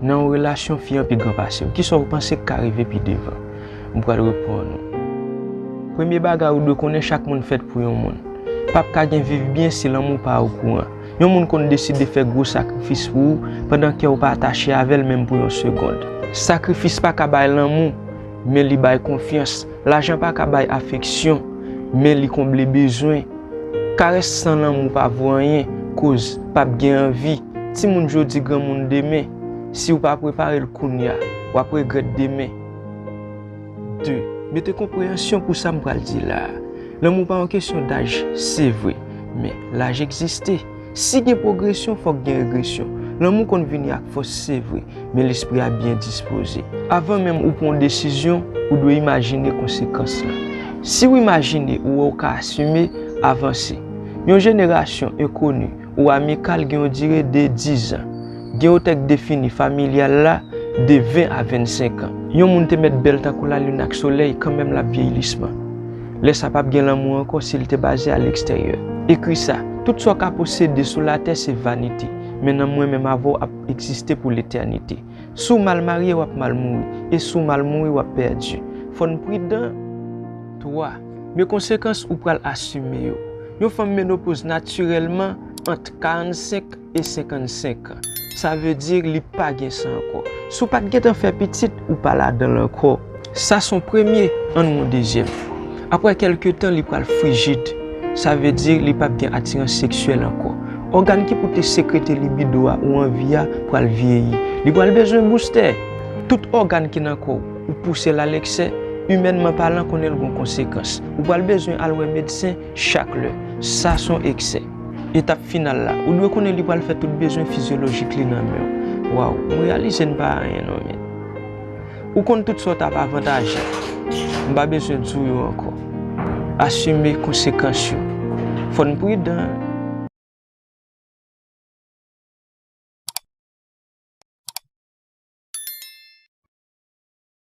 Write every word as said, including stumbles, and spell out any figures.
Nan yon relasyon, fi an pi gran pase w. Kisa w panse k ka rive pi devan? M pral reponn ou. Premye bagay, ou dwe konnen chak moun fèt pou yon moun. P ap ka gen viv byen si lanmou pa okouran. Yon moun konn deside fè gwo sakrifis pou ou, pandan kè w pa atache avè l menm pou yon segond. Sakrifis pa ka bay lanmou, men li bay konfyans. Lajan pa ka bay afeksyon, men li konble bezwen. Karès san lanmou pa vo anyen, koz p ap gen anvi. Timoun jodi, granmoun demen. Si w pa prepare l kounye a, w ap regrèt demen. De, mete konpreyansyon pou sa m pral di la a. Lanmou pa yon kesyon daj, se vre, men laj egziste. Si gen pwogresyon, fòk gen regresyon. Lanmou konn vini ak fòs, se vre, men lespri a byen dispoze. Avan menm ou pran yon desizyon, ou dwe imajine konsekans lan. Si w imajine, ou wè w ka asime, avanse. Yon jenerasyon enkoni ou amikal gen yon dire de diz an. Gen otè k defini familyal la de ven a vennsenk an. Yon moun te mèt bèl tankou lalin ak solèy, kanmenm l ap vyeyi lisman. Lè sa p ap gen lanmou ankò si l te baze a leksteryè. Ekri sa, tout sa w ka posede sou latè se vanite, men nanm mwen menm avè w ap egziste pou letènite. Si w mal marye, w ap mal mouri, e si w mal mouri, w ap pèdi. Fò n pridan. Twa, men konsekans ou pral asime yo. Yon fanm menopoz natirèlman ant karannsenk e senkannsenk an. Sa vle di li pa gen san ankò. Si w pa t gentan fè pitit, ou pa ladan l ankò. Sa s on premye, ann wè yon dezyèm. Apre kèlke tan, li pral frijid. Sa vle di li p ap gen atirans seksyèl ankò. Ògàn ki pou te sekrete libido a ou anvi a pral vyeyi. Li pral bezwen boustè. Tout ògàn ki nan kò w ou pouse l a leksè, imènman palan, konnen l gon konsekans. Ou pral bezwen al wè medsen chak lè. Sa s on eksè. Etap final la, ou dwe konnen li pral fè tout bezwen fizyolojik li nan men w. Waw, m reyalize n pa anyen non, men. Ou konn tout sa w t ap avantaje. M pa bezwen di w yo ankò. Asime konsekans yo. Fò n pridan.